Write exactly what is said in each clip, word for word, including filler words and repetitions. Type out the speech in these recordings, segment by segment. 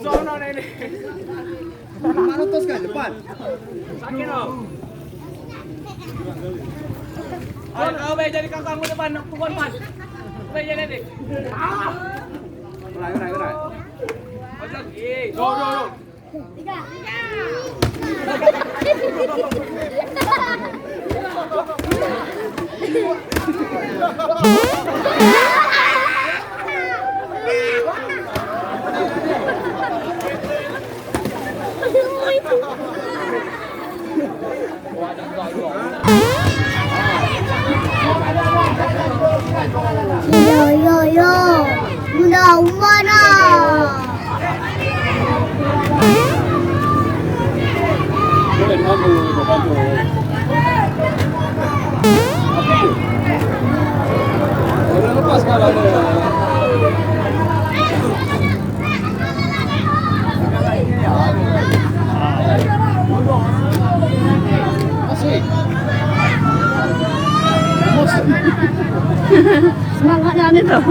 Sono ini. Mana terus ke depan? Sakit, oh. Ayo, kau baik jadi kakakmu depan, nak pukul pan. Baik jadi, dek. Ah. Urai, urai, urai. Go, go, go. Tiga. Yo, yo, yo. Bunda Umana. Boleh dibantu, dibantu. Oke. Boleh lepas kawan. Semangatnya aneh tuh.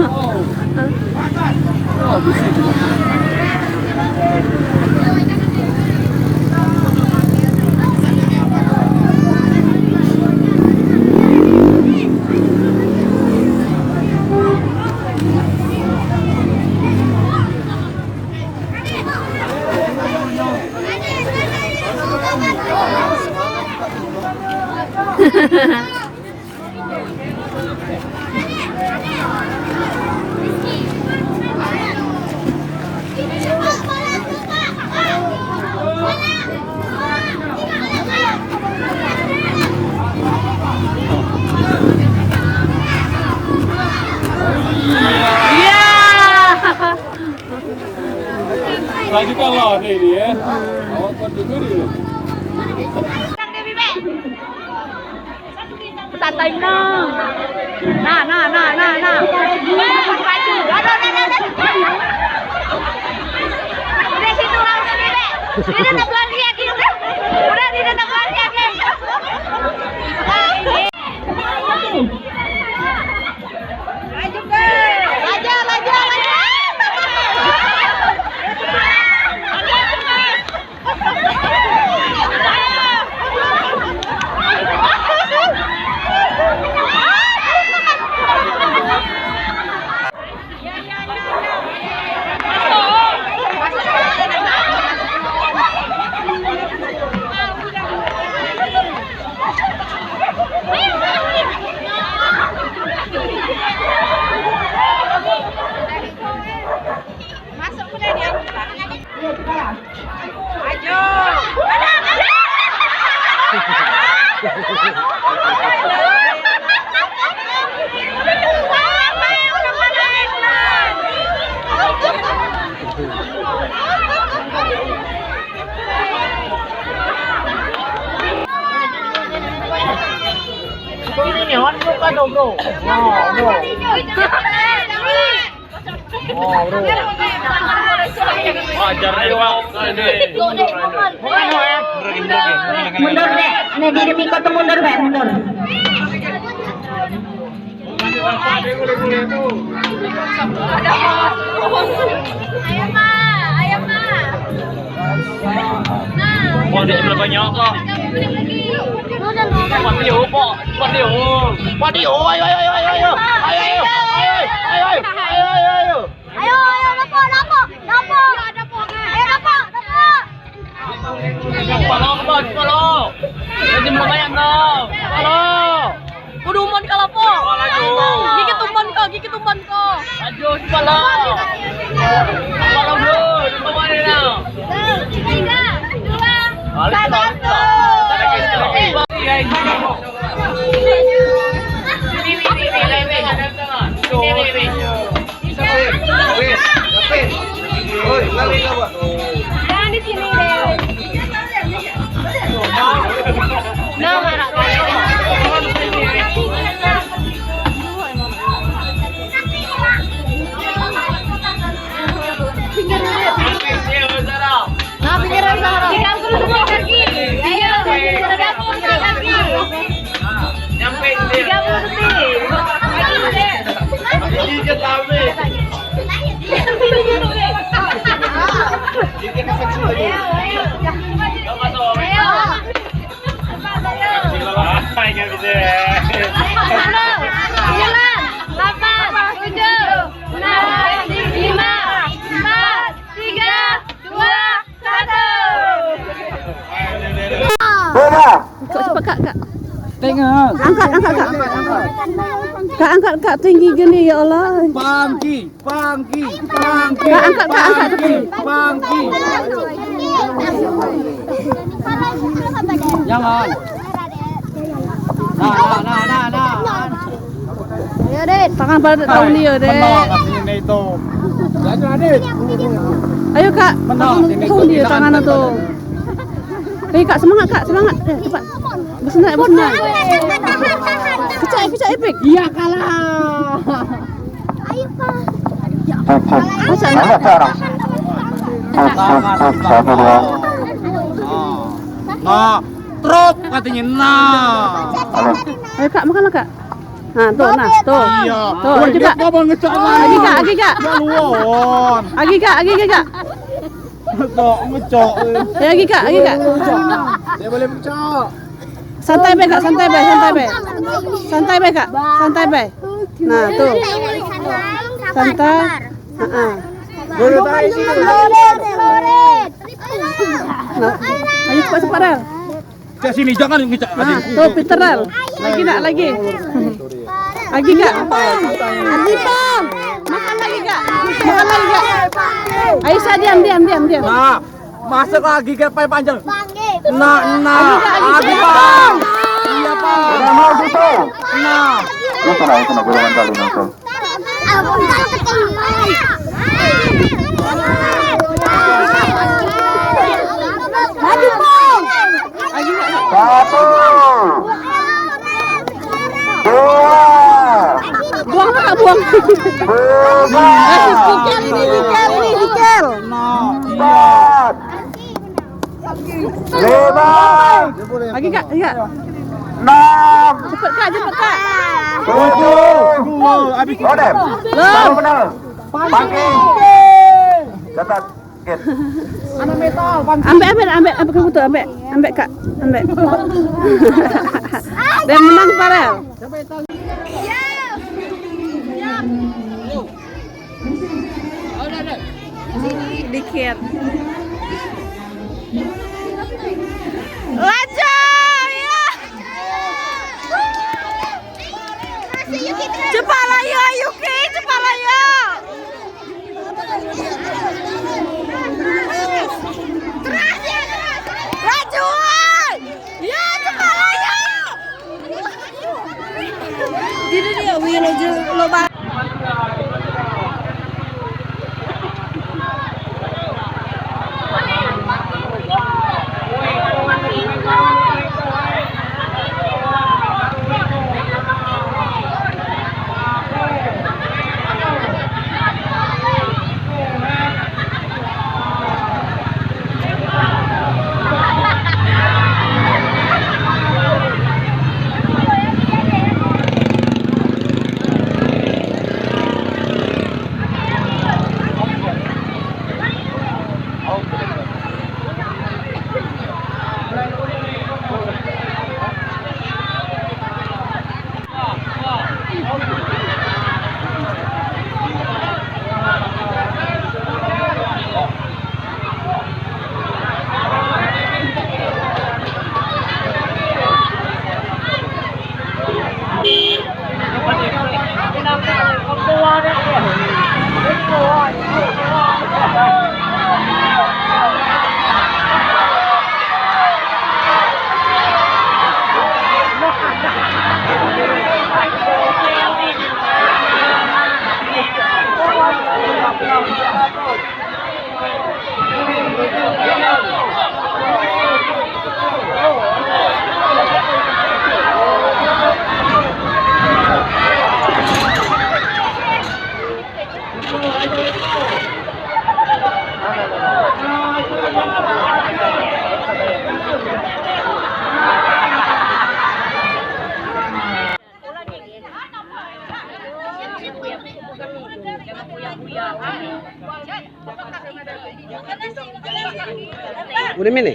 Lanjutkan lah ni, ni, eh. Awak kuat juga ni. Santai, no. Nah, nah, nah, nah, nah. Maju. Aduh, aduh, aduh, aduh. Udah situ, udah, udah, udah. Udah, udah, udah. Udah, udah, udah. Laju, laju, laju. Masuk ke dalam. Ayo. Ini nih, on juga dong, bro. Nah, bro. Oh, bro. Ajar ni, Pak. Mundur, dek. Ni, dek, dek, ikut tu mundur, dek, mundur. Ayo, Mak. Ayo, Mak. Nah, wah, dia sebelah banyak, kok. Udah, udah. Cepat dia, Pak. Cepat dia. Cepat dia. Ayo, ayo, ayo, ayo, ayo. Ayo, ayo, ayo, ayo, ayo, ayo. Ayo, ayo, lapor, lapor, lapor. Ayo, lapor, lapor. Cepat lo, cepat lo, cepat lo. Jadi melayang lo. Cepat lo. Udah umpan ka lapor. Cepat laju. Gigit umpan ko, gigit umpan ko. Laju, cepat lo. Cepat lo, bro. Cepat balik lo. Tiga, dua, satu. Balik, balik. Sini, sini, sini, sini. Sini, sini, sini. Jangan di sini deh. Nah, marah. Pinggir dulu. Nah, pinggiran, Sarah. Pinggir dulu, Sarah. Pinggir dulu. Kak, cepat, Kak, Kak. Tengok. Angkat, angkat, Kak. Kak, angkat, Kak, tinggi gini, ya Allah. Pangki, pangki, pangki. Kak, angkat, Kak, angkat, Kak. Pangki, pangki. Jangan. Nah, nah, nah, nah, nah. Ayo, Dek. Tangan pada tahun dia, Dek. Menang katanya itu. Ayo, Kak. Menang tahun dia, tangan tu. Hei, Kak, semangat, Kak, semangat. Eh, cepat. Bersenam, bersenam. Kecak, kecak, Ipik. Iya, kalah. Ayo, Kak. Cek, cek. Mana sekarang? Cek, cek, cek. Satu, dua. Nah, truk katanya, nah. Halo. Ayo, Kak, makanlah, Kak. Nah, tu, nah, tu. Iya. Tu, lagi, Kak. Lagi, Kak, lagi, Kak. Agi, Kak, agi, Kak. Ngecok, ngecok. Ya, agi, Kak, agi, Kak. Dia boleh ngecok. Santai bae, Kak, santai bae, santai bae. Santai bae, Kak, santai bae. Nah, tu. Santai. Ha, ha. Nah, ayo, cepat, cepat, Rel. Cak sini, jangan ngecak. Ah, tu, pintar, Rel. Lagi, Kak, lagi. Lagi, Kak. Lagi, Bang. Makan lagi, Kak. Makan lagi, Kak. Aisyah, diam, diam, diam, diam. Nah, masuk lagi, Kak, paling panjang. Nah, nah. Lagi, Kak, lagi, Bang. Iya, Bang. Nah. Itu lah, itu lah, golongan kali, nah, itu. Satu. Dua. Buang, Kak, buang. Tiga. Eh, dikel ini, dikel ini, dikel. Empat. Lima. Lagi, Kak, Kak. Enam. Cepet, Kak, cepet, Kak. Tujuh. Habis. Odep. Belum. Baru benar. Pangki. Catat. Oke. Ambek, ambek, ambek, ambek, Kak, ambek, ambek, Kak, ambek. Dan menang, Farel. Dikit. Laju, ya. Cepat lah, ya, Yuki, cepat lah, ya. Laju, oi. Ya, cepat lah, ya. Dia, dia, dia, wih, lo je, lo ba- Udah, Mini?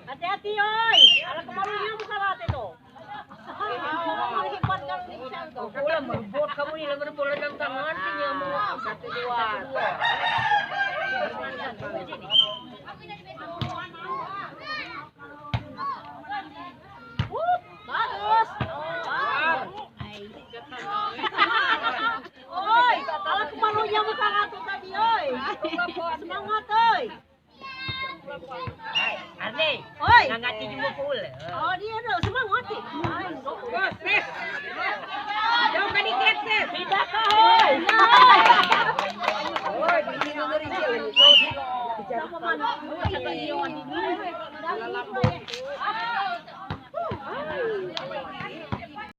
Hati-hati, oi. Alah, kemalunya muka rata tu. Ulam, buat kamu ni, lagu bola dan tangan, punya mu. Satu, dua. Bagus. Oi, alah, kemalunya muka rata tadi, oi. Semangat, oi. Hai, Arni. Oi. Ngangati jumpa pul. Oh, dia tu. Semangat, oi. Bos, Sis. Jauh kan ikat, Sis. Tidak kau, oi. Oi, ini ngeri dia. Sama mana?